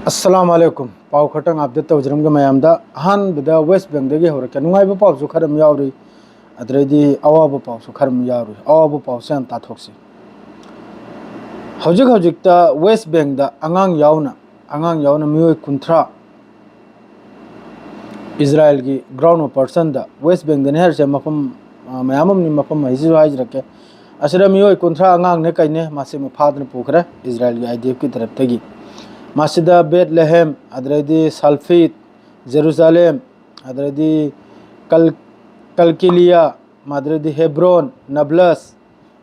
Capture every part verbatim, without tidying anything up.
ꯑꯁꯂꯥꯝ ꯑꯂꯩꯀꯨꯝ꯫ ꯄꯥꯎ ꯈꯔꯇꯪ ꯑꯞꯗꯦꯠ ꯇꯧꯖꯔꯝꯒꯦ ꯃꯌꯥꯝꯗ꯫ ꯑꯍꯥꯟꯕꯗ ꯋꯦꯁ ꯕꯦꯡꯗꯒꯤ ꯍꯧꯔꯛꯀꯦ꯫ ꯅꯨꯡꯉꯥꯏꯕ ꯄꯥꯎꯁꯨ ꯈꯔ ꯑꯃ ꯌꯥꯎꯔꯤ, ꯑꯗꯨꯗꯩꯗꯤ ꯑꯋꯥꯕ ꯄꯥꯎꯁꯨ ꯈꯔ ꯑꯃ ꯌꯥꯎꯔꯤ꯫ ꯑꯋꯥꯕ ꯄꯥꯎꯁꯦ ꯌꯥꯝ ꯇꯥꯊꯣꯛꯁꯤ꯫ ꯍꯧꯖꯤꯛ ꯍꯧꯖꯤꯛꯇ ꯋꯦꯁ ꯕꯦꯡꯗ ꯑꯉꯥꯡ ꯌꯥꯎꯅ, ꯑꯉꯥꯡ ꯌꯥꯎꯅ ꯃꯤꯑꯣꯏ ꯀꯨꯟꯊ꯭ꯔꯥ ꯏꯖꯔꯥꯏꯜꯒꯤ ꯒ꯭ꯔꯥꯎꯟ ꯑꯣꯄꯔꯦꯁꯟꯗ, ꯋꯦꯁ ꯕꯦꯡꯗꯅꯤ ꯍꯥꯏꯔꯤꯁꯦ, ꯃꯐꯝ, ꯑ, ꯃꯌꯥꯝ ꯑꯃꯅꯤ, ꯃꯐꯝ ꯍꯥꯏꯁꯤꯁꯨ ꯍꯥꯏꯖꯔꯛꯀꯦ꯫ ꯑꯁꯤꯗ ꯃꯤꯑꯣꯏ ꯀꯨꯟꯊ꯭ꯔꯥ ꯑꯉꯥꯡꯅꯦ ꯀꯩꯅꯦ, ꯃꯥꯁꯦ ꯐꯥꯗꯅ ꯄꯨꯈ꯭ꯔꯦ ꯏꯖꯔꯥꯏꯜꯒꯤ ꯑꯥꯏ ꯗꯤ ꯑꯦꯐꯀꯤ ꯇꯔꯞꯇꯒꯤ꯫ ꯃꯁꯤꯗ ꯕꯦꯠꯂꯦꯍꯦꯝ, ꯑꯗꯨꯗꯩꯗꯤ ꯁꯥꯜꯐꯤꯠ, ꯖꯦꯔꯨꯖꯥꯂꯦꯝ, ꯑꯗꯨꯗꯩꯗꯤ ꯀꯜ-, ꯀꯜꯀꯤꯂꯤꯌꯥ, ꯑꯗꯨꯗꯩꯗꯤ ꯍꯦꯕ꯭ꯔꯣꯟ, ꯅꯕ꯭ꯂꯁ,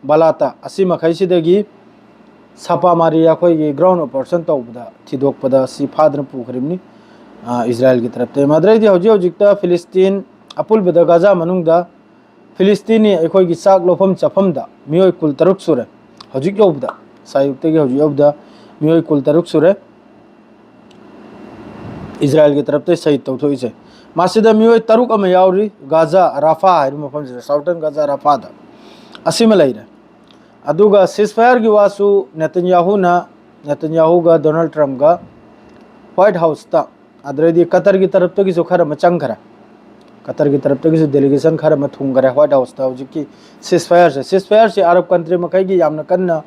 ꯕꯥꯂꯥꯇꯥ, ꯑꯁꯤ ꯃꯈꯩꯁꯤꯗꯒꯤ ꯁꯥꯄꯥ ꯃꯥꯔꯤ ꯑꯩꯈꯣꯏꯒꯤ ꯒ꯭ꯔꯥꯎꯟ ꯑꯣꯄꯔꯦꯁꯟ ꯇꯧꯕꯗ ꯊꯤꯗꯣꯛꯄꯗ ꯁꯤ ꯐꯥꯗꯅ ꯄꯨꯈ꯭ꯔꯤꯕꯅꯤ, ꯑ, ꯏꯖꯔꯥꯏꯜꯒꯤ ꯇꯔꯞꯇ꯫ ꯃꯗꯨꯗꯩꯗꯤ ꯍꯧꯖꯤꯛ ꯍꯧꯖꯤꯛꯇ ꯐꯤꯂꯤꯁꯇꯤꯟ ꯑꯄꯨꯟꯕꯗ ꯒꯥꯖꯥ ꯃꯅꯨꯡꯗ ꯐꯤꯂꯤꯁꯇꯤꯟꯅꯤ ꯑꯩꯈꯣꯏꯒꯤ ꯆꯥꯛ ꯂꯧꯐꯝ ꯆꯥꯐꯝꯗ ꯃꯤꯑꯣꯏ ꯀꯨꯟ ꯇꯔꯨꯛ ꯁꯨꯔꯦ꯫ ꯍꯧꯖꯤꯛ ꯌꯧꯕꯗ, ꯉꯁꯥꯏ ꯑꯌꯨꯛꯇꯒꯤ ꯍꯧꯖꯤꯛ ꯌꯧꯕꯗ ꯃꯤꯑꯣꯏ ꯀꯨꯟ ꯇꯔꯨꯛ ꯁꯨꯔꯦ ꯏꯖꯔꯥꯏꯜꯒꯤ ꯇꯔꯞꯇ ꯁꯍꯤꯗ ꯇꯧꯊꯣꯛꯏꯁꯦ꯫ ꯃꯁꯤꯗ ꯃꯤꯑꯣꯏ ꯇꯔꯨꯛ ꯑꯃ ꯌꯥꯎꯔꯤ, ꯒꯥꯖꯥ ꯔꯥꯐꯥ ꯍꯥꯏꯔꯤꯕ ꯃꯐꯝꯁꯤꯗ, ꯁꯥꯎꯗꯔꯟ ꯒꯥꯖꯥ ꯔꯥꯐꯥꯗ꯫ ꯑꯁꯤꯃ ꯂꯩꯔꯦ꯫ ꯑꯗꯨꯒ ꯁꯤꯁꯐꯥꯌꯔꯒꯤ ꯋꯥꯁꯨ ꯅꯦꯇꯟꯌꯥꯍꯨꯅ, ꯅꯦꯇꯟꯌꯥꯍꯨꯒ ꯗꯣꯅꯥꯜꯗ ꯇ꯭ꯔꯝꯞꯒ ꯋꯥꯏꯠ ꯍꯥꯎꯁꯇ, ꯑꯗꯨꯗꯩꯗꯤ ꯀꯇꯔꯒꯤ ꯇꯔꯞꯇꯒꯤꯁꯨ ꯈꯔ ꯑꯃ ꯆꯪꯈ꯭ꯔꯦ꯫ ꯀꯇꯔꯒꯤ ꯇꯔꯞꯇꯒꯤꯁꯨ ꯗꯦꯂꯤꯒꯦꯁꯟ ꯈꯔ ꯑꯃ ꯊꯨꯡꯈꯔꯦ ꯋꯥꯏꯠ ꯍꯥꯎꯁꯇ꯫ ꯍꯧꯖꯤꯛꯀꯤ ꯁꯤꯁꯐꯥꯌꯔꯁꯦ, ꯁꯤꯁꯐꯥꯌꯔꯁꯤ ꯑꯔꯕ ꯀꯟꯇ꯭ꯔꯤ ꯃꯈꯩꯒꯤ ꯌꯥꯝꯅ ꯀꯟꯅ,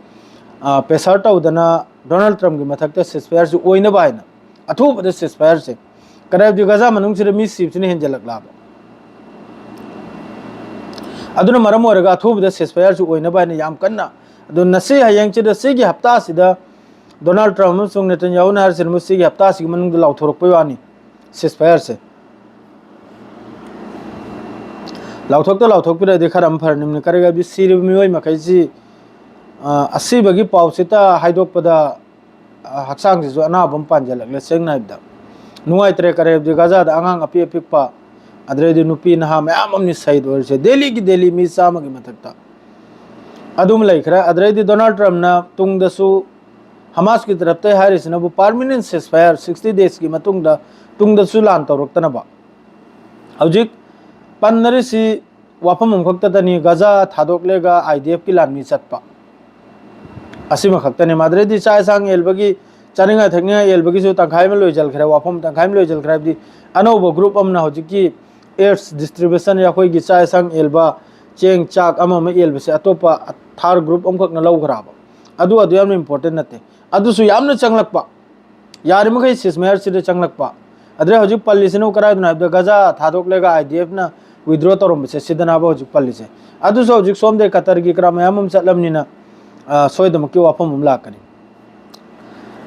ꯑ, ꯄ꯭ꯔꯦꯁꯔ ꯇꯧꯗꯅ ꯗꯣꯅꯥꯜꯗ ꯇ꯭ꯔꯝꯞꯀꯤ ꯃꯊꯛꯇ ꯁꯤꯁꯐꯥꯌꯔꯁꯤ ꯑꯣꯏꯅꯕ ꯍꯥꯏꯅ, ꯑꯊꯨꯕꯗ ꯁꯤꯁꯐꯥꯌꯔꯁꯦ, ꯀꯔꯥꯏꯕꯗꯤ ꯒꯥꯖꯥ ꯃꯅꯨꯡꯁꯤꯗ ꯃꯤ ꯁꯤꯕꯁꯤꯅ ꯍꯦꯟꯖꯜꯂꯛꯂꯕ꯫ ꯑꯗꯨꯅ ꯃꯔꯝ ꯑꯣꯏꯔꯒ ꯑꯊꯨꯕꯗ ꯁꯤꯁꯐꯥꯌꯔꯁꯤ ꯑꯣꯏꯅꯕ ꯍꯥꯏꯅ ꯌꯥꯝ ꯀꯟꯅ, ꯑꯗꯨ ꯉꯁꯤ ꯍꯌꯦꯡꯁꯤꯗ, ꯁꯤꯒꯤ ꯍꯞꯇꯥꯁꯤꯗ ꯗꯣꯅꯥꯜꯗ ꯇ꯭ꯔꯝꯞ ꯑꯃꯁꯨꯡ ꯅꯦꯇꯟꯌꯥꯍꯨꯅ ꯍꯥꯏꯔꯤꯁꯤꯅ ꯃꯁꯤꯒꯤ ꯍꯞꯇꯥꯁꯤꯒꯤ ꯃꯅꯨꯡꯗ ꯂꯥꯎꯊꯣꯔꯛꯄꯩ ꯋꯥꯅꯤ꯫ ꯁꯤꯁꯐꯥꯌꯔꯁꯦ ꯂꯥꯎꯊꯣꯛꯇ ꯂꯥꯎꯊꯣꯛꯄꯤꯔꯗꯤ ꯈꯔ ꯑꯃ ꯐꯔꯅꯤꯡꯕꯅꯤ꯫ ꯀꯔꯤꯒꯤꯅꯣ ꯍꯥꯏꯕꯗꯤ ꯁꯤꯔꯤꯕ ꯃꯤꯑꯣꯏ ꯃꯈꯩꯁꯤ, ꯑ, ꯑꯁꯤꯕꯒꯤ ꯄꯥꯎꯁꯤꯇ ꯍꯥꯏꯗꯣꯛꯄꯗ, ꯑ, ꯍꯛꯆꯥꯡꯁꯤꯁꯨ ꯑꯅꯥꯕ ꯑꯃ ꯄꯥꯟꯁꯤꯜꯂꯛꯂꯦ꯫ ꯁꯦꯡꯅ ꯍꯥꯏꯕꯗ ꯅꯨꯡꯉꯥꯏꯇ꯭ꯔꯦ꯫ ꯀꯔꯤ ꯍꯥꯏꯕꯗꯤ ꯒꯥꯖꯥꯗ ꯑꯉꯥꯡ ꯑꯄꯤꯛ ꯑꯄꯤꯛꯄ, ꯑꯗꯨꯗꯩꯗꯤ ꯅꯨꯄꯤ ꯅꯍꯥ ꯃꯌꯥꯝ ꯑꯃꯅꯤ ꯁꯍꯤꯗ ꯑꯣꯏꯔꯤꯁꯦ꯫ ꯗꯦꯜꯂꯤꯒꯤ ꯗꯦꯜꯂꯤ ꯃꯤ ꯆꯥꯝꯃꯒꯤ ꯃꯊꯛꯇ ꯑꯗꯨꯝ ꯂꯩꯈ꯭ꯔꯦ꯫ ꯑꯗꯨꯗꯩꯗꯤ ꯗꯣꯅꯥꯜꯗ ꯇ꯭ꯔꯝꯞꯅ ꯇꯨꯡꯗꯁꯨ ꯍꯃꯥꯁꯀꯤ ꯇꯔꯞꯇ ꯍꯥꯏꯔꯤꯁꯤꯅꯕꯨ ꯄꯥꯔꯃꯤꯅꯦꯟ ꯁꯤꯁꯐꯥꯌꯔ ꯁꯤꯛꯁꯇꯤ ꯗꯦꯖꯀꯤ ꯃꯇꯨꯡꯗ ꯇꯨꯡꯗꯁꯨ ꯂꯥꯟ ꯇꯧꯔꯛꯇꯅꯕ꯫ ꯍꯧꯖꯤꯛ ꯄꯟꯅꯔꯤꯁꯤ ꯋꯥꯐꯝ ꯑꯃꯈꯛꯇꯗꯅꯤ, ꯒꯥꯖꯥ ꯊꯥꯗꯣꯛꯂꯦꯒ ꯑꯥꯏ ꯗꯤ ꯑꯦꯐꯀꯤ ꯂꯥꯟꯃꯤ ꯆꯠꯄ꯫ ꯑꯁꯤꯃꯈꯛꯇꯅꯤ꯫ ꯃꯗꯨꯗꯩꯗꯤ ꯆꯥꯛ ꯌꯦꯟꯁꯥꯡ ꯌꯦꯜꯕꯒꯤ ꯆꯥꯅꯤꯡꯉꯥꯏ ꯊꯛꯅꯤꯡꯉꯥꯏ ꯌꯦꯟꯕꯒꯤꯁꯨ ꯇꯪꯈꯥꯏ ꯑꯃ ꯂꯣꯏꯁꯤꯟꯈ꯭ꯔꯦ, ꯋꯥꯐꯝ ꯇꯪꯈꯥꯏ ꯑꯃ ꯂꯣꯏꯁꯤꯟꯈ꯭ꯔꯦ ꯍꯥꯏꯕꯗꯤ ꯑꯅꯧꯕ group ꯑꯃꯅ ꯍꯧꯖꯤꯛꯀꯤ aids distribution, ꯑꯩꯈꯣꯏꯒꯤ ꯆꯥꯛ ꯌꯦꯟꯁꯥꯡ ꯌꯦꯟꯕ, ꯆꯦꯡ ꯆꯥꯛ ꯑꯃ ꯑꯃ ꯌꯦꯟꯕꯁꯦ ꯑꯇꯣꯞꯄ third group ꯑꯃꯈꯛꯅ ꯂꯧꯈ꯭ꯔꯕ꯫ ꯑꯗꯨ ꯑꯗꯨ ꯌꯥꯝꯅ important ꯅꯠꯇꯦ꯫ ꯑꯗꯨꯁꯨ ꯌꯥꯝꯅ ꯆꯪꯂꯛꯄ, ꯌꯥꯔꯤꯃꯈꯩ ceasefire ꯁꯤꯗ ꯆꯪꯂꯛꯄ꯫ ꯑꯗꯨꯗꯩ ꯍꯧꯖꯤꯛ ꯄꯜꯂꯤꯁꯤꯅ ꯀꯗꯥꯏꯗꯅꯣ ꯍꯥꯏꯕꯗ ꯒꯖꯥ ꯊꯥꯗꯣꯛꯂꯒ IDF ꯅ withdraw ꯇꯧꯔꯝꯕꯁꯦ ꯁꯤꯗꯅꯦꯕ ꯍꯧꯖꯤꯛ ꯄꯜꯂꯤꯁꯦ꯫ ꯑꯗꯨꯁꯨ ꯍꯧꯖꯤꯛ ꯁꯣꯝꯗꯒꯤ ꯀꯇꯔꯒꯤ ꯀꯔꯥ ꯃꯌꯥꯝ ꯑꯃ ꯆꯠꯂꯝꯅꯤꯅ, ꯑ, ꯁꯣꯏꯗꯃꯛꯀꯤ ꯋꯥꯐꯝ ꯑꯃ ꯂꯥꯛꯀꯅꯤ꯫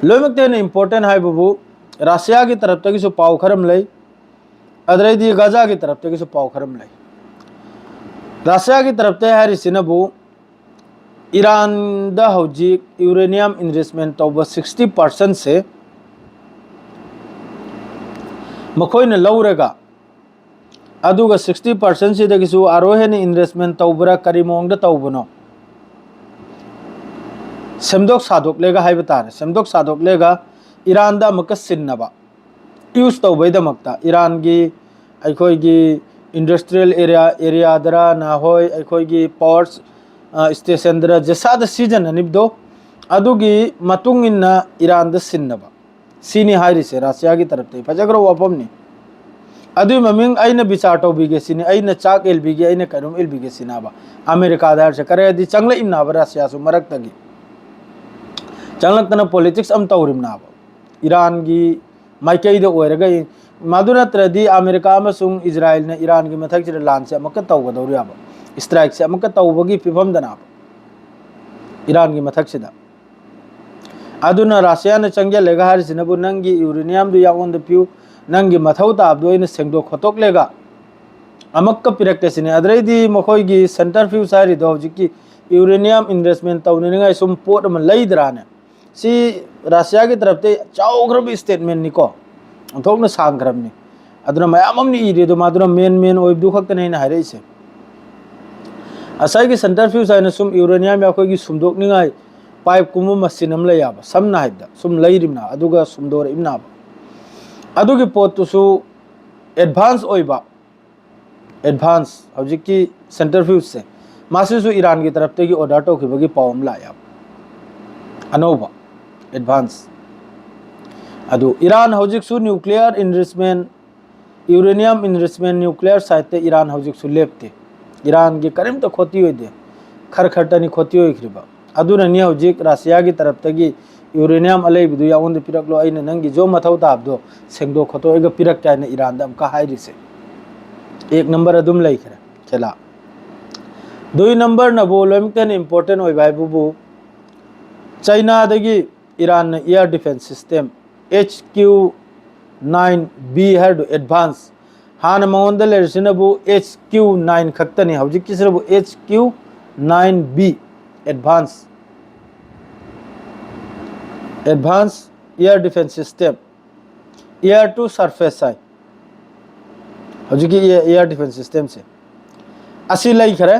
ꯂꯣꯏꯅꯃꯛꯇ ꯍꯦꯟꯅ important ꯍꯥꯏꯕꯕꯨ ꯔꯁꯤꯌꯥꯒꯤ ꯇꯔꯞꯇꯒꯤꯁꯨ ꯄꯥꯎ ꯈꯔ ꯑꯃ ꯂꯩ, ꯑꯗꯨꯗꯩꯗꯤ ꯒꯖꯥꯒꯤ ꯇꯔꯞꯇꯒꯤꯁꯨ ꯄꯥꯎ ꯈꯔ ꯑꯃ ꯂꯩ꯫ ꯔꯁꯤꯌꯥꯒꯤ ꯇꯔꯞꯇ ꯍꯥꯏꯔꯤꯁꯤꯅꯕꯨ ꯏꯔꯥꯟꯗ ꯍꯧꯖꯤꯛ uranium enrichment ꯇꯧꯕ sixty percent ꯁꯦ ꯃꯈꯣꯏꯅ ꯂꯧꯔꯒ, ꯑꯗꯨꯒ sixty percent ꯁꯤꯗꯒꯤꯁꯨ ꯑꯔꯣꯏ ꯍꯦꯟꯅ enrichment ꯇꯧꯕ꯭ꯔꯥ, ꯀꯔꯤ ꯃꯑꯣꯡꯗ ꯇꯧꯕꯅꯣ, ꯁꯦꯝꯗꯣꯛ ꯁꯥꯗꯣꯛꯂꯦꯒ ꯍꯥꯏꯕ ꯇꯥꯔꯦ, ꯁꯦꯝꯗꯣꯛ ꯁꯥꯗꯣꯛꯂꯦꯒ ꯏꯔꯥꯟꯗ ꯑꯃꯨꯛꯀ ꯁꯤꯟꯅꯕ, use ꯇꯧꯕꯩꯗꯃꯛꯇ ꯏꯔꯥꯟꯒꯤ ꯑꯩꯈꯣꯏꯒꯤ industrial area, area ꯗꯔ ꯅꯍꯣꯏ ꯑꯩꯈꯣꯏꯒꯤ power station ꯗꯔ ꯖꯦꯁꯥꯗ ꯁꯤꯖꯤꯟꯅꯅꯤꯕꯗꯣ, ꯑꯗꯨꯒꯤ ꯃꯇꯨꯡ ꯏꯟꯅ ꯏꯔꯥꯟꯗ ꯁꯤꯟꯅꯕ, ꯁꯤꯅꯤ ꯍꯥꯏꯔꯤꯁꯦ ꯔꯁꯤꯌꯥꯒꯤ ꯇꯔꯞꯇꯒꯤ꯫ ꯐꯖꯈ꯭ꯔꯕ ꯋꯥꯐꯝꯅꯤ꯫ ꯑꯗꯨꯒꯤ ꯃꯃꯤꯡ ꯑꯩꯅ ꯕꯤꯆꯥꯔ ꯇꯧꯕꯤꯒꯦ ꯁꯤꯅꯤ, ꯑꯩꯅ ꯆꯥꯛ ꯏꯜꯕꯤꯒꯦ, ꯑꯩꯅ ꯀꯩꯅꯣꯝ ꯏꯜꯕꯤꯒꯦ ꯁꯤꯅꯕ꯫ ꯑꯃꯦꯔꯤꯀꯥꯗ ꯍꯥꯏꯔꯤꯁꯦ ꯀꯔꯤꯗꯤ ꯆꯪꯂꯛꯏꯝꯅꯕ ꯔꯁꯤꯌꯥꯁꯨ ꯃꯔꯛꯇꯒꯤ ꯆꯪꯂꯛꯇꯅ politics ꯑꯃ ꯇꯧꯔꯤꯝꯅꯕ꯫ ꯏꯔꯥꯟꯒꯤ ꯃꯥꯏꯀꯩꯗ ꯑꯣꯏꯔꯒ ꯏ-, ꯃꯗꯨ ꯅꯠꯇ꯭ꯔꯗꯤ ꯑꯃꯦꯔꯤꯀꯥ ꯑꯃꯁꯨꯡ ꯏꯖꯔꯥꯏꯜꯅ ꯏꯔꯥꯟꯒꯤ ꯃꯊꯛꯁꯤꯗ ꯂꯥꯟꯁꯦ ꯑꯃꯨꯛꯀ ꯇꯧꯒꯗꯧꯔꯤꯕ, strike ꯁꯦ ꯑꯃꯨꯛꯀ ꯇꯧꯕꯒꯤ ꯐꯤꯕꯝꯗꯅꯦꯕ ꯏꯔꯥꯟꯒꯤ ꯃꯊꯛꯁꯤꯗ꯫ ꯑꯗꯨꯅ ꯔꯁꯤꯌꯥꯅ ꯆꯪꯁꯤꯜꯂꯒ ꯍꯥꯏꯔꯤꯁꯤꯅꯕꯨ ꯅꯪꯒꯤ uranium ꯗꯨ ꯌꯥꯉꯣꯟꯗ ꯄꯤꯌꯨ, ꯅꯪꯒꯤ ꯃꯊꯧ ꯇꯥꯕꯗꯨ ꯑꯩꯅ ꯁꯦꯡꯗꯣꯛ ꯈꯣꯠꯇꯣꯛꯂꯒ ꯑꯃꯨꯛꯀ ꯄꯤꯔꯛꯀꯦ ꯁꯤꯅꯤ꯫ ꯑꯗꯨꯗꯩꯗꯤ ꯃꯈꯣꯏꯒꯤ centrifuge ꯍꯥꯏꯔꯤꯗꯣ ꯍꯧꯖꯤꯛꯀꯤ uranium enrichment ꯇꯧꯅꯅꯤꯡꯉꯥꯏ ꯁꯨꯝ ꯄꯣꯠ ꯑꯃ ꯂꯩꯗ꯭ꯔꯥꯅꯦ? ꯁꯤ ꯔꯁꯤꯌꯥꯒꯤ ꯇꯔꯞꯇ ꯆꯥꯎꯈ꯭ꯔꯕ statement ꯅꯤꯀꯣ, ꯑꯣꯟꯊꯣꯛꯅ ꯁꯥꯡꯈ꯭ꯔꯕꯅꯤ꯫ ꯑꯗꯨꯅ ꯃꯌꯥꯝ ꯑꯃꯅ ꯏꯔꯦ ꯑꯗꯣ, ꯃꯗꯨꯅ main main ꯑꯣꯏꯕꯗꯨ ꯈꯛꯇꯅꯦ ꯑꯩꯅ ꯍꯥꯏꯔꯛꯏꯁꯦ꯫ ꯉꯁꯥꯏꯒꯤ centrifuge ꯍꯥꯏꯅ ꯁꯨꯝ uranium ꯑꯩꯈꯣꯏꯒꯤ ꯁꯨꯝꯗꯣꯛꯅꯤꯡꯉꯥꯏ pipe ꯀꯨꯝꯕ machine ꯑꯃ ꯂꯩꯌꯦꯕ, ꯁꯝꯅ ꯍꯥꯏꯕꯗ ꯁꯨꯝ ꯂꯩꯔꯤꯕꯅ ꯑꯗꯨꯒ ꯁꯨꯝꯗꯣꯔꯛꯏꯕꯅꯕ꯫ ꯑꯗꯨꯒꯤ ꯄꯣꯠꯇꯨꯁꯨ advance ꯑꯣꯏꯕ, advance ꯍꯧꯖꯤꯛꯀꯤ centrifuge ꯁꯦ, ꯃꯁꯤꯁꯨ ꯏꯔꯥꯟꯒꯤ ꯇꯔꯞꯇꯒꯤ order ꯇꯧꯈꯤꯕꯒꯤ ꯄꯥꯎ ꯑꯃ ꯂꯥꯛꯑꯦꯕ꯫ ꯑꯅꯧꯕ advance꯫ ꯑꯗꯨ ꯏꯔꯥꯟ ꯍꯧꯖꯤꯛꯁꯨ nuclear enrichment, uranium enrichment, nuclear site ꯇ ꯏꯔꯥꯟ ꯍꯧꯖꯤꯛꯁꯨ ꯂꯦꯞꯇꯦ꯫ ꯏꯔꯥꯟꯒꯤ ꯀꯔꯤꯝꯇ ꯈꯣꯇꯤ ꯑꯣꯏꯗꯦ꯫ ꯈꯔ ꯈꯔꯇꯅꯤ ꯈꯣꯇꯤ ꯑꯣꯏꯈ꯭ꯔꯤꯕ꯫ ꯑꯗꯨꯅꯅꯤ ꯍꯧꯖꯤꯛ ꯔꯁꯤꯌꯥꯒꯤ ꯇꯔꯞꯇꯒꯤ uranium ꯑꯂꯩꯕꯗꯨ ꯌꯥꯉꯣꯟꯗ ꯄꯤꯔꯛꯂꯣ, ꯑꯩꯅ ꯅꯪꯒꯤ ꯖꯣ ꯃꯊꯧ ꯇꯥꯕꯗꯣ ꯁꯦꯡꯗꯣꯛ ꯈꯣꯠꯇꯣꯛꯑꯒ ꯄꯤꯔꯛꯀꯦ ꯍꯥꯏꯅ ꯏꯔꯥꯟꯗ ꯑꯃꯨꯛꯀ ꯍꯥꯏꯔꯤꯁꯦ꯫ ꯑꯦꯛ ꯅꯝꯕꯔ ꯑꯗꯨꯝ ꯂꯩꯈ꯭ꯔꯦ ꯈꯦꯂꯥ꯫ ꯗꯨꯏ ꯅꯝꯕꯔꯅꯕꯨ ꯂꯣꯏꯅꯃꯛꯇ ꯍꯦꯟꯅ important ꯑꯣꯏꯕ ꯍꯥꯏꯕꯕꯨ ꯆꯩꯅꯥꯗꯒꯤ ꯏꯔꯥꯟꯅ air defense system H Q nine B ꯍꯥꯏꯔꯤꯗꯨ advance, ꯍꯥꯟꯅ ꯃꯉꯣꯟꯗ ꯂꯩꯔꯤꯁꯤꯅꯕꯨ H Q nine ꯈꯛꯇꯅꯤ, ꯍꯧꯖꯤꯛꯀꯤꯁꯤꯅꯕꯨ H Q nine B advance, advance air defense system, air to surface ꯍꯥꯏ ꯍꯧꯖꯤꯛꯀꯤ air defense system ꯁꯦ꯫ ꯑꯁꯤ ꯂꯩꯈ꯭ꯔꯦ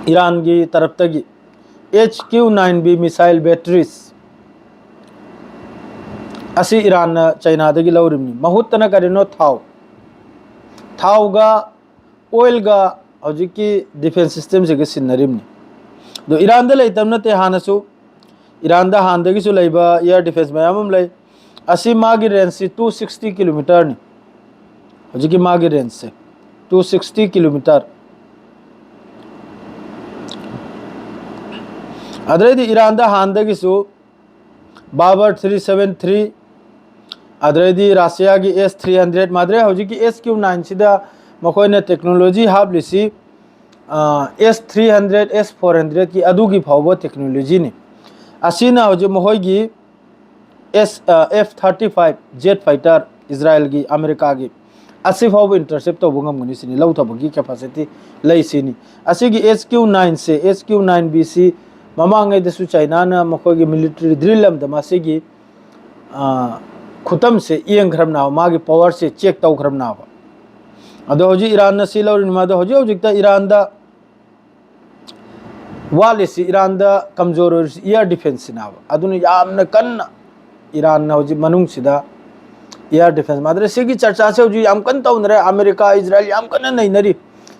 ꯏꯔꯥꯟꯒꯤ ꯇꯔꯞꯇꯒꯤ꯫ H Q nine B missile batteries ꯑꯁꯤ ꯏꯔꯥꯟꯅ ꯆꯩꯅꯥꯗꯒꯤ ꯂꯧꯔꯤꯕꯅꯤ꯫ ꯃꯍꯨꯠꯇꯅ ꯀꯔꯤꯅꯣ? ꯊꯥꯎ, ꯊꯥꯎꯒ oil ꯒ ꯍꯧꯖꯤꯛꯀꯤ defense system ꯁꯤꯒ ꯁꯤꯟꯅꯔꯤꯕꯅꯤ꯫ ꯑꯗꯣ ꯏꯔꯥꯟꯗ ꯂꯩꯇꯕ ꯅꯠꯇꯦ, ꯍꯥꯟꯅꯁꯨ ꯏꯔꯥꯟꯗ ꯍꯥꯟꯅꯗꯒꯤꯁꯨ ꯂꯩꯕ air defense ꯃꯌꯥꯝ ꯑꯃ ꯂꯩ꯫ ꯑꯁꯤ ꯃꯥꯒꯤ range ꯁꯤ two sixty kilometer ꯅꯤ꯫ ꯍꯧꯖꯤꯛꯀꯤ ꯃꯥꯒꯤ range ꯁꯦ two sixty kilometer꯫ ꯑꯗꯩꯗꯤ ꯏꯔꯥꯟꯗ ꯍꯥꯟꯅꯗꯒꯤꯁꯨ Babur three seven three, ꯑꯗꯩꯗꯤ ꯔꯁꯤꯌꯥꯒꯤ S three hundred, ꯃꯥꯗ꯭ꯔꯦ ꯍꯧꯖꯤꯛꯀꯤ H Q nine ꯁꯤꯗ ꯃꯈꯣꯏꯅ technology ꯍꯥꯞꯂꯤꯁꯤ S three hundred, S four hundred ꯀꯤ ꯑꯗꯨꯒꯤ ꯐꯥꯎꯕ technology ꯅꯤ꯫ ꯑꯁꯤꯅ ꯍꯧꯖꯤꯛ ꯃꯈꯣꯏꯒꯤ S, F thirty five jet fighter, ꯏꯖꯔꯥꯏꯜꯒꯤ, ꯑꯃꯦꯔꯤꯀꯥꯒꯤ, ꯑꯁꯤ ꯐꯥꯎꯕ intercept ꯇꯧꯕ ꯉꯝꯒꯅꯤ ꯁꯤꯅꯤ, ꯂꯧꯊꯕꯒꯤ capacity ꯂꯩ ꯁꯤꯅꯤ꯫ ꯑꯁꯤꯒꯤ H Q nine ꯁꯦ, H Q nine B ꯁꯤ ꯃꯃꯥꯡꯉꯩꯗꯁꯨ ꯆꯩꯅꯥꯅ ꯃꯈꯣꯏꯒꯤ military drill ꯑꯃꯗ ꯃꯁꯤꯒꯤ, ꯑ, ꯈꯨꯇꯝꯁꯦ ꯌꯦꯡꯈ꯭ꯔꯕꯅꯦꯕ, ꯃꯥꯒꯤ power ꯁꯦ check ꯇꯧꯈ꯭ꯔꯕꯅꯦꯕ꯫ ꯑꯗꯣ ꯍꯧꯖꯤꯛ ꯏꯔꯥꯟꯅ ꯁꯤ ꯂꯧꯔꯤꯅꯤ, ꯃꯥꯗꯣ ꯍꯧꯖꯤꯛ ꯍꯧꯖꯤꯛꯇ ꯏꯔꯥꯟꯗ ꯋꯥꯠꯂꯤꯁꯤ, ꯏꯔꯥꯟꯗ ꯀꯝꯖꯣꯔ ꯑꯣꯏꯔꯤꯁꯤ air defense ꯁꯤꯅꯦꯕ꯫ ꯑꯗꯨꯅ ꯌꯥꯝꯅ ꯀꯟꯅ ꯏꯔꯥꯟꯅ ꯍꯧꯖꯤꯛ ꯃꯅꯨꯡꯁꯤꯗ air defense, ꯃꯥꯗ꯭ꯔꯦ ꯁꯤꯒꯤ ꯆꯔꯆꯥꯁꯦ ꯍꯧꯖꯤꯛ ꯌꯥꯝ ꯀꯟꯅ ꯇꯧꯅꯔꯦ꯫ ꯑꯃꯦꯔꯤꯀꯥ, ꯏꯖꯔꯥꯏꯜ ꯌꯥꯝ ꯀꯟꯅ ꯅꯩꯅꯔꯤ꯫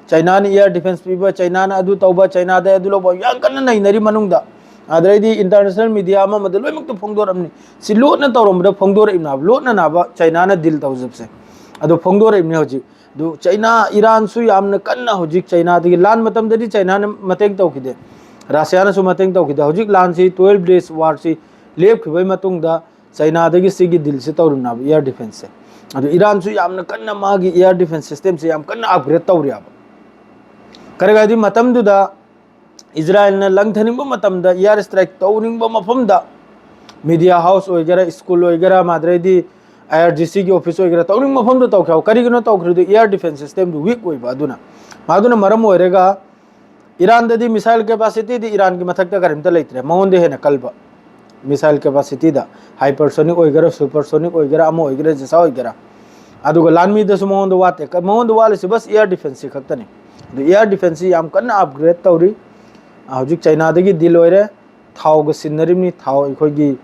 ꯆꯩꯅꯥꯅ air defense ꯄꯤꯕ, ꯆꯩꯅꯥꯅ ꯑꯗꯨ ꯇꯧꯕ, ꯆꯩꯅꯥꯗ ꯑꯗꯨ ꯂꯧꯕ ꯌꯥꯝ ꯀꯟꯅ ꯅꯩꯅꯔꯤ ꯃꯅꯨꯡꯗ꯫ ꯑꯗꯩꯗꯤ international media ꯑꯃ ꯑꯃꯗ ꯂꯣꯏꯅꯃꯛꯇ ꯐꯣꯡꯗꯣꯔꯛꯑꯕꯅꯤ꯫ ꯁꯤ ꯂꯣꯠꯅ ꯇꯧꯔꯝꯕꯗ ꯐꯣꯡꯗꯣꯔꯛꯏꯕꯅꯦꯕ, ꯂꯣꯠꯅꯅꯕ ꯆꯩꯅꯥꯅ deal ꯇꯧꯖꯕꯁꯦ꯫ ꯑꯗꯣ ꯐꯣꯡꯗꯣꯔꯛꯏꯕꯅꯤ ꯍꯧꯖꯤꯛ꯫ ꯑꯗꯨ ꯆꯩꯅꯥ, ꯏꯔꯥꯟꯁꯨ ꯌꯥꯝꯅ ꯀꯟꯅ ꯍꯧꯖꯤꯛ ꯆꯩꯅꯥꯗꯒꯤ, ꯂꯥꯟ ꯃꯇꯝꯗꯗꯤ ꯆꯩꯅꯥꯅ ꯃꯇꯦꯡ ꯇꯧꯈꯤꯗꯦ, ꯔꯁꯤꯌꯥꯅꯁꯨ ꯃꯇꯦꯡ ꯇꯧꯈꯤꯗꯦ꯫ ꯍꯧꯖꯤꯛ ꯂꯥꯟꯁꯤ twelve days war ꯁꯤ ꯂꯦꯞꯈꯤꯕꯒꯤ ꯃꯇꯨꯡꯗ ꯆꯩꯅꯥꯗꯒꯤ ꯁꯤꯒꯤ deal ꯁꯤ ꯇꯧꯔꯤꯕꯅꯦꯕ, air defense ꯁꯦ꯫ ꯑꯗꯨ ꯏꯔꯥꯟꯁꯨ ꯌꯥꯝꯅ ꯀꯟꯅ ꯃꯥꯒꯤ air defense system ꯁꯦ ꯌꯥꯝ ꯀꯟꯅ upgrade ꯇꯧꯔꯤꯑꯕ꯫ ꯀꯔꯤꯒꯤꯅꯣ ꯍꯥꯏꯗꯤ ꯃꯇꯝꯗꯨꯗ ꯏꯖꯔꯥꯏꯜꯅ ꯂꯪꯊꯅꯤꯡꯕ ꯃꯇꯝꯗ, air strike ꯇꯧꯅꯤꯡꯕ ꯃꯐꯝꯗ, media house ꯑꯣꯏꯒꯦꯔꯥ, school ꯑꯣꯏꯒꯦꯔꯥ, ꯃꯥꯗ꯭ꯔꯩꯗꯤ IRGC ꯒꯤ office ꯑꯣꯏꯒꯦꯔꯥ, ꯇꯧꯅꯤꯡꯕ ꯃꯐꯝꯗ ꯇꯧꯈ꯭ꯔꯦ꯫ ꯀꯔꯤꯒꯤꯅꯣ ꯇꯧꯈ꯭ꯔꯤꯗꯣ? Air defense system ꯗꯨ weak ꯑꯣꯏꯕ꯫ ꯑꯗꯨꯅ, ꯃꯗꯨꯅ ꯃꯔꯝ ꯑꯣꯏꯔꯒ ꯏꯔꯥꯟꯗꯗꯤ missile capacity ꯗꯤ ꯏꯔꯥꯟꯒꯤ ꯃꯊꯛꯇ ꯀꯔꯤꯝꯇ ꯂꯩꯇ꯭ꯔꯦ, ꯃꯉꯣꯟꯗ ꯍꯦꯟꯅ ꯀꯜꯕ꯫ Missile capacity ꯗ hypersonic ꯑꯣꯏꯒꯦꯔꯥ, supersonic ꯑꯣꯏꯒꯦꯔꯥ, ꯑꯃ ꯑꯣꯏꯒꯦꯔꯥ, ꯖꯤꯁꯥ ꯑꯣꯏꯒꯦꯔꯥ꯫ ꯑꯗꯨꯒ ꯂꯥꯟꯃꯤꯗꯁꯨ ꯃꯉꯣꯟꯗ ꯋꯥꯠꯇꯦ꯫ ꯀ-, ꯃꯉꯣꯟꯗ ꯋꯥꯠꯂꯤꯁꯤ ꯕꯁ air defense ꯁꯤ ꯈꯛꯇꯅꯤ꯫ ꯑꯗꯨ air defense ꯁꯤ ꯌꯥꯝ ꯀꯟꯅ upgrade ꯇꯧꯔꯤ꯫ ꯑ, ꯍꯧꯖꯤꯛ ꯆꯩꯅꯥꯗꯒꯤ deal ꯑꯣꯏꯔꯦ, ꯊꯥꯎꯒ ꯁꯤꯟꯅꯔꯤꯕꯅꯤ, ꯊꯥꯎ ꯑꯩꯈꯣꯏꯒꯤ,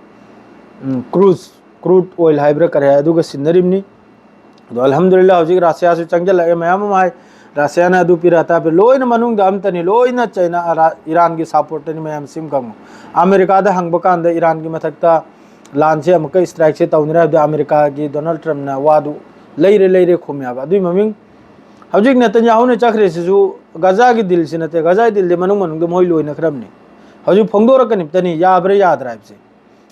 ꯎꯝ, cruise, crude oil ꯍꯥꯏꯕ꯭ꯔꯥ ꯀꯔꯤ ꯍꯥꯏ, ꯑꯗꯨꯒ ꯁꯤꯟꯅꯔꯤꯕꯅꯤ꯫ ꯑꯗꯣ ꯑꯜꯍꯝꯗꯨꯂꯤꯜꯂꯥ ꯍꯧꯖꯤꯛ ꯔꯁꯤꯌꯥꯁꯨ ꯆꯪꯁꯤꯜꯂꯛꯑꯦ ꯃꯌꯥꯝ ꯑꯃ ꯍꯥꯏ꯫ ꯔꯁꯤꯌꯥꯅ ꯑꯗꯨ ꯄꯤꯔ ꯇꯥ ꯄꯤꯔ ꯂꯣꯏꯅ ꯃꯅꯨꯡꯗ ꯑꯝꯇꯅꯤ, ꯂꯣꯏꯅ ꯆꯩꯅꯥ, ꯔꯥ-, ꯏꯔꯥꯟꯒꯤ support ꯇꯅꯤ ꯃꯌꯥꯝ ꯁꯤꯝ ꯈꯪꯉꯨ꯫ ꯑꯃꯦꯔꯤꯀꯥꯗ ꯍꯪꯕ ꯀꯥꯟꯗ ꯏꯔꯥꯟꯒꯤ ꯃꯊꯛꯇ ꯂꯥꯟꯁꯦ ꯑꯃꯨꯛꯀ strike ꯁꯦ ꯇꯧꯅꯤꯔꯦ ꯍꯥꯏꯕꯗꯤ ꯑꯃꯦꯔꯤꯀꯥꯒꯤ ꯗꯣꯅꯥꯜꯗ ꯇ꯭ꯔꯝꯞꯅ ꯋꯥꯗꯨ ꯂꯩꯔꯦ ꯂꯩꯔꯦ ꯈꯨꯝꯃꯦ ꯍꯥꯏꯕ꯫ ꯑꯗꯨꯏ ꯃꯃꯤꯡ ꯍꯧꯖꯤꯛ ꯅꯦꯇꯟꯌꯥꯍꯨꯅ ꯆꯠꯈ꯭ꯔꯤꯁꯤꯁꯨ ꯒꯖꯥꯒꯤ deal ꯁꯤ ꯅꯠꯇꯦ, ꯒꯖꯥꯒꯤ deal ꯗꯤ ꯃꯅꯨꯡ ꯃꯅꯨꯡꯗ ꯃꯣꯏ ꯂꯣꯏꯅꯈ꯭ꯔꯕꯅꯤ꯫ ꯍꯧꯖꯤꯛ ꯐꯣꯡꯗꯣꯔꯛꯀꯅꯤꯕꯇꯅꯤ ꯌꯥꯕ꯭ꯔꯥ ꯌꯥꯗ꯭ꯔꯥ ꯍꯥꯏꯕꯁꯦ꯫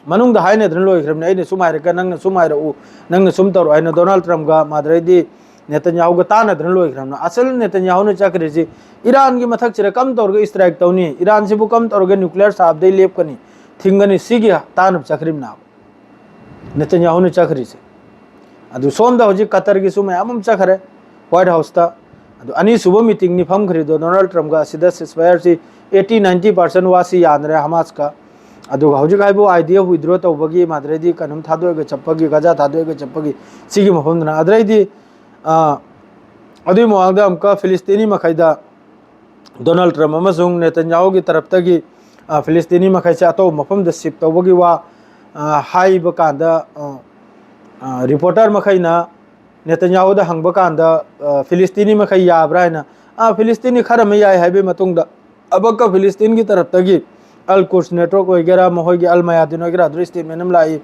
ꯃꯅꯨꯡꯗ ꯍꯥꯏꯅꯗꯅ ꯂꯣꯏꯈ꯭ꯔꯕꯅꯤ꯫ ꯑꯩꯅ ꯁꯨꯝ ꯍꯥꯏꯔꯛꯀꯦ, ꯅꯪꯅ ꯁꯨꯝ ꯍꯥꯏꯔꯛꯎ, ꯅꯪꯅ ꯁꯨꯝ ꯇꯧꯔꯛꯑꯣ ꯍꯥꯏꯅ ꯗꯣꯅꯥꯜꯗ ꯇ꯭ꯔꯝꯞꯀ ꯃꯥꯗ꯭ꯔꯩꯗꯤ ꯅꯦꯇꯟꯌꯥꯍꯨꯒ ꯇꯥꯟꯅꯗꯅ ꯂꯣꯏꯈ꯭ꯔꯕꯅꯤ꯫ ꯑꯁꯜ ꯅꯦꯇꯟꯌꯥꯍꯨꯅ ꯆꯠꯈ꯭ꯔꯤꯁꯤ ꯏꯔꯥꯟꯒꯤ ꯃꯊꯛꯁꯤꯗ ꯀꯝ ꯇꯧꯔꯒ strike ꯇꯧꯅꯤ, ꯏꯔꯥꯟꯁꯤꯕꯨ ꯀꯝ ꯇꯧꯔꯒ nuclear ꯁꯥꯕꯗꯩ ꯂꯦꯞꯀꯅꯤ, ꯊꯤꯡꯒꯅꯤ, ꯁꯤꯒꯤ ꯇꯥꯟꯅꯕ ꯆꯠꯈ꯭ꯔꯤꯕꯅꯦꯕ ꯅꯦꯇꯟꯌꯥꯍꯨꯅ ꯆꯠꯈ꯭ꯔꯤꯁꯦ꯫ ꯑꯗꯨ ꯁꯣꯝꯗ ꯍꯧꯖꯤꯛ ꯀꯇꯔꯒꯤꯁꯨ ꯃꯌꯥꯝ ꯑꯃ ꯆꯠꯈ꯭ꯔꯦ White House ꯇ꯫ ꯑꯗꯨ ꯑꯅꯤꯁꯨꯕ meeting ꯅꯤ ꯐꯝꯈ꯭ꯔꯤꯗꯣ ꯗꯣꯅꯥꯜꯗ ꯇ꯭ꯔꯝꯞꯀ ꯑꯁꯤꯗ ceasefire ꯁꯤ eighty ninety percent ꯋꯥꯁꯤ ꯌꯥꯅꯔꯦ ꯍꯃꯥꯁꯀ꯫ ꯑꯗꯨꯒ ꯍꯧꯖꯤꯛ ꯍꯥꯏꯕꯨ idea withdraw ꯇꯧꯕꯒꯤ, ꯃꯥꯗ꯭ꯔꯩꯗꯤ ꯀꯩꯅꯣꯝ ꯊꯥꯗꯣꯛꯑꯒ ꯆꯠꯄꯒꯤ, ꯒꯖꯥ ꯊꯥꯗꯣꯛꯑꯒ ꯆꯠꯄꯒꯤ, ꯁꯤꯒꯤ ꯃꯐꯝꯗꯨꯅ꯫ ꯑꯗꯨꯗꯩꯗꯤ, ꯑ, ꯑꯗꯨꯒꯤ ꯃꯃꯥꯡꯗ ꯑꯃꯨꯛꯀ ꯐꯤꯂꯤꯁꯇꯤꯅꯤ ꯃꯈꯩꯗ ꯗꯣꯅꯥꯜꯗ ꯇ꯭ꯔꯝꯞ ꯑꯃꯁꯨꯡ ꯅꯦꯇꯟꯌꯥꯍꯨꯒꯤ ꯇꯔꯞꯇꯒꯤ, ꯑ, ꯐꯤꯂꯤꯁꯇꯤꯅꯤ ꯃꯈꯩꯁꯦ ꯑꯇꯣꯞꯄ ꯃꯐꯝꯗ shift ꯇꯧꯕꯒꯤ ꯋꯥ, ꯑ, ꯍꯥꯏꯕ ꯀꯥꯟꯗ, ꯑ, ꯑ, reporter ꯃꯈꯩꯅ ꯅꯦꯇꯟꯌꯥꯍꯨꯗ ꯍꯪꯕ ꯀꯥꯟꯗ, ꯑ, ꯐꯤꯂꯤꯁꯇꯤꯅꯤ ꯃꯈꯩ ꯌꯥꯕ꯭ꯔꯥ ꯍꯥꯏꯅ, ꯑ, ꯐꯤꯂꯤꯁꯇꯤꯅꯤ ꯈꯔ ꯑꯃ ꯌꯥꯏ ꯍꯥꯏꯕꯒꯤ ꯃꯇꯨꯡꯗ ꯑꯃꯨꯛꯀ ꯐꯤꯂꯤꯁꯇꯤꯟꯒꯤ ꯇꯔꯞꯇꯒꯤ ꯑꯜ ꯀꯨꯔꯁ ꯅꯦꯠꯋꯔꯛ ꯑꯣꯏꯒꯦꯔꯥ, ꯃꯈꯣꯏꯒꯤ ꯑꯜ ꯃꯌꯥꯗꯤꯟ ꯑꯣꯏꯒꯦꯔꯥ, ꯑꯗꯨꯗ ꯁ꯭ꯇꯦꯠꯃꯦꯟ ꯑꯃ ꯂꯥꯛꯏ,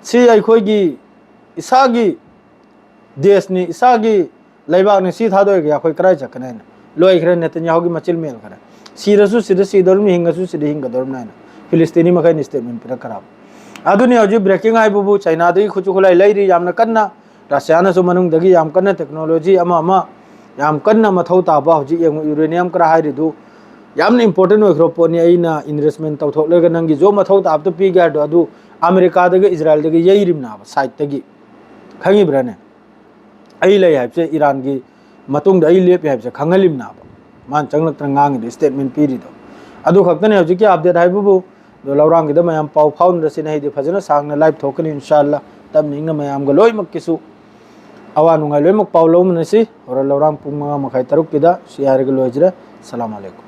ꯁꯤ ꯑꯩꯈꯣꯏꯒꯤ ꯏꯁꯥꯒꯤ ꯗꯦꯁꯅꯤ, ꯏꯁꯥꯒꯤ ꯂꯩꯕꯥꯛꯅꯤ, ꯁꯤ ꯊꯥꯗꯣꯛꯑꯒ ꯑꯩꯈꯣꯏ ꯀꯗꯥꯏ ꯆꯠꯀꯅꯤ ꯍꯥꯏꯅ꯫ ꯂꯣꯏꯈ꯭ꯔꯦ, ꯅꯦꯇꯟꯌꯥꯍꯨꯒꯤ ꯃꯆꯤꯟ ꯃꯦꯜꯈ꯭ꯔꯦ꯫ ꯁꯤꯔꯁꯨ ꯁꯤꯗ ꯁꯤꯗꯧꯔꯤꯕꯅꯤ, ꯍꯤꯡꯉꯁꯨ ꯁꯤꯗ ꯍꯤꯡꯒꯗꯧꯔꯤꯕꯅꯤ ꯍꯥꯏꯅ ꯐꯤꯂꯤꯁꯇꯤꯅꯤ ꯃꯈꯩꯅ ꯁ꯭ꯇꯦꯠꯃꯦꯟ ꯄꯤꯔꯛꯈ꯭ꯔꯕ꯫ ꯑꯗꯨꯅꯤ ꯍꯧꯖꯤꯛ ꯕ꯭ꯔꯦꯀꯤꯡ ꯍꯥꯏꯕꯕꯨ ꯆꯥꯏꯅꯥꯗꯒꯤ ꯈꯨꯠꯁꯨ ꯈꯨꯠꯂꯥꯏ ꯂꯩꯔꯤ ꯌꯥꯝꯅ ꯀꯟꯅ, ꯔꯁꯤꯌꯥꯅꯁꯨ ꯃꯅꯨꯡꯗꯒꯤ ꯌꯥꯝ ꯀꯟꯅ ꯇꯦꯛꯅꯣꯂꯣꯖꯤ ꯑꯃ ꯑꯃ ꯌꯥꯝ ꯀꯟꯅ ꯃꯊꯧ ꯇꯥꯕ, ꯍꯧꯖꯤꯛ ꯌꯦꯡꯉꯨ, ꯌꯨꯔꯦꯅꯤꯌꯝ ꯈꯔ ꯍꯥꯏꯔꯤꯗꯨ ꯌꯥꯝꯅ ꯏꯝꯄꯣꯔꯇꯦꯟ ꯑꯣꯏꯈ꯭ꯔꯕ ꯄꯣꯠꯅꯤ꯫ ꯑꯩꯅ ꯏꯟꯚꯦꯁꯃꯦꯟ ꯇꯧꯊꯣꯛꯂꯒ ꯅꯪꯒꯤ ꯖꯣꯕ ꯃꯊꯧ ꯇꯥꯕꯗꯨ ꯄꯤꯒꯦ ꯍꯥꯏꯔꯗꯣ, ꯑꯗꯨ ꯑꯃꯦꯔꯤꯀꯥꯗꯒ ꯏꯖꯔꯥꯏꯜꯗꯒ ꯌꯩꯔꯤꯕꯅꯥꯕ ꯁꯥꯏꯠꯇꯒꯤ, ꯈꯪꯉꯤꯕ꯭ꯔꯥꯅꯦ? ꯑꯩ ꯂꯩ ꯍꯥꯏꯕꯁꯦ, ꯏꯔꯥꯟꯒꯤ ꯃꯇꯨꯡꯗ ꯑꯩ ꯂꯦꯞꯄꯤ ꯍꯥꯏꯕꯁꯦ ꯈꯪꯍꯜꯂꯤꯕꯅꯥꯕ꯫ ꯃꯥꯅ ꯆꯪꯂꯛꯇꯅ ꯉꯥꯡꯉꯤꯗꯣ, ꯁ꯭ꯇꯦꯠꯃꯦꯟ ꯄꯤꯔꯤꯗꯣ꯫ ꯑꯗꯨ ꯈꯛꯇꯅꯦ ꯍꯧꯖꯤꯛꯀꯤ ꯑꯞꯗꯦꯠ ꯍꯥꯏꯕꯕꯨ꯫ ꯑꯗꯣ ꯂꯧꯔꯥꯡꯒꯤꯗ ꯃꯌꯥꯝ ꯄꯥꯎ ꯐꯥꯎꯅꯔꯁꯤꯅꯦ꯫ ꯑꯩꯗꯤ ꯐꯖꯅ ꯁꯥꯡꯅ ꯂꯥꯏꯚ ꯊꯣꯛꯀꯅꯤ ꯏꯟꯁꯥ ꯑꯜꯂꯥ꯫ ꯇꯞꯅ ꯏꯪꯅ ꯃꯌꯥꯝꯒ ꯂꯣꯏꯅꯃꯛꯀꯤꯁꯨ ꯑꯋꯥ ꯅꯨꯡꯉꯥꯏ ꯂꯣꯏꯅꯃꯛ ꯄꯥꯎ ꯂꯧꯃꯤꯟꯅꯁꯤ꯫ ꯍꯣꯔꯦꯟ ꯂꯧꯔꯥꯡ ꯄꯨꯡ ꯃꯉꯥ ꯃꯈꯥꯏ, ꯇꯔꯨꯛꯀꯤꯗ꯫ ꯁꯤ ꯍꯥꯏꯔꯒ ꯂꯣꯏꯖꯔꯦ꯫ ꯑꯁꯂꯥꯃꯨ ꯑꯂꯥꯏꯀꯨꯝ꯫